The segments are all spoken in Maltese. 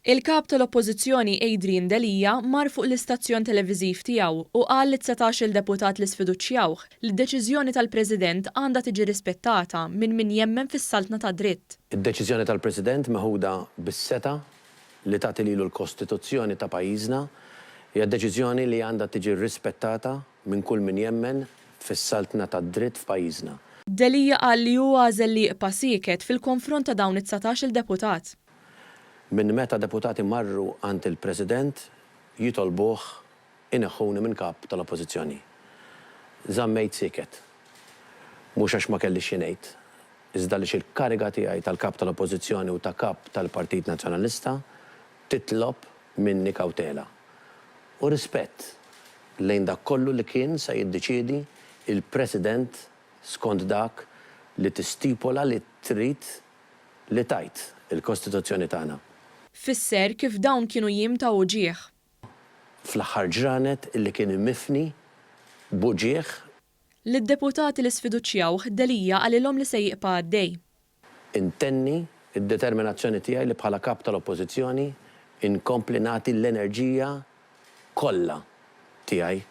Il-Kap tal-Oppożizzjoni Adrian Delia mar fuq l-istazzjon televiżiv tiegħu u qal lit-dsatax-il deputat li sfiduċjawh li d-deċiżjoni tal-President għandha tiġi rispettata minn min jemmen fis-saltna tad-dritt. Id-deċiżjoni tal-President meħuda bis-setgħa li tagħti lilu l-Kostituzzjoni ta' pajjiżna hija deċiżjoni li għandha tiġi rispettata minn kull min jemmen fis-saltna tad-dritt f'pajjiżna. Delia qal li hu għażel li jibqa' sieket fil-konfront ta' dawn it-dsatax-il deputat. Minn meta deputati marru għand il-President jitolbuh ineħħuni minn Kap tal-Oppożizzjoni. Żammejt sieket. Mhux għax ma kellix xi ngħid, iżda għaliex il-kariga tiegħi tal-Kap tal-Oppożizzjoni u ta' Kap tal-Partit Nazzjonalista titlob minni kawtela u rispett lejn dak kollu li kien se jiddeċiedi l-President skont dak li tistipola li trid li tgħid il-Kostituzzjoni tagħna. Fisser kif dawn kienu jiem ta' uġigħ. Fl-aħħar ġranet illi kien mifni b'uġigħ. Lid-deputati li sfiduċjawh, Delia qalilhom li se jibqa' għaddej. Intenni d-determinazzjoni tiegħi li bħala Kap tal-Oppożizzjoni nkompli nagħti l-enerġija kollha tiegħi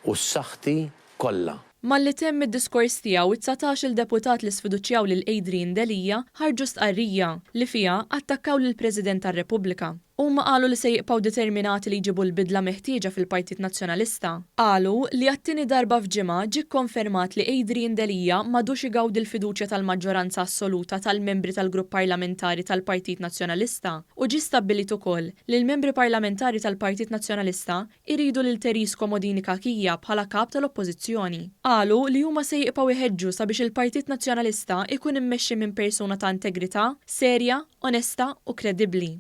u saħħti kollha. Malli temm id-diskors tiegħu, id-dsatax-il deputat li sfiduċjaw lil Adrian Delia ħarġu stqarrija li fiha attakkaw lill-President tar-Repubblika. Huma qalu li se jibqgħu determinati li jġibu l-bidla meħtieġa fil-Partit Nazzjonalista. Qalu li għat-tieni darba f'ġimgħa ġie kkonfermat li Adrian Delia m'għadux igawdi l-fiduċja tal-maġġoranza assoluta tal-membri tal-Grupp Parlamentari tal-Partit Nazzjonalista u ġie stabbilit ukoll li l-membri parlamentari tal-Partit Nazzjonalista iridu lil Therese Comodini Cachia bħala Kap tal-Oppożizzjoni. Qalu li huma se jibqgħu jħeġġu sabiex il-Partit Nazzjonalista jkun immexxi minn persuna ta' integrità, serja, onesta u kredibbli.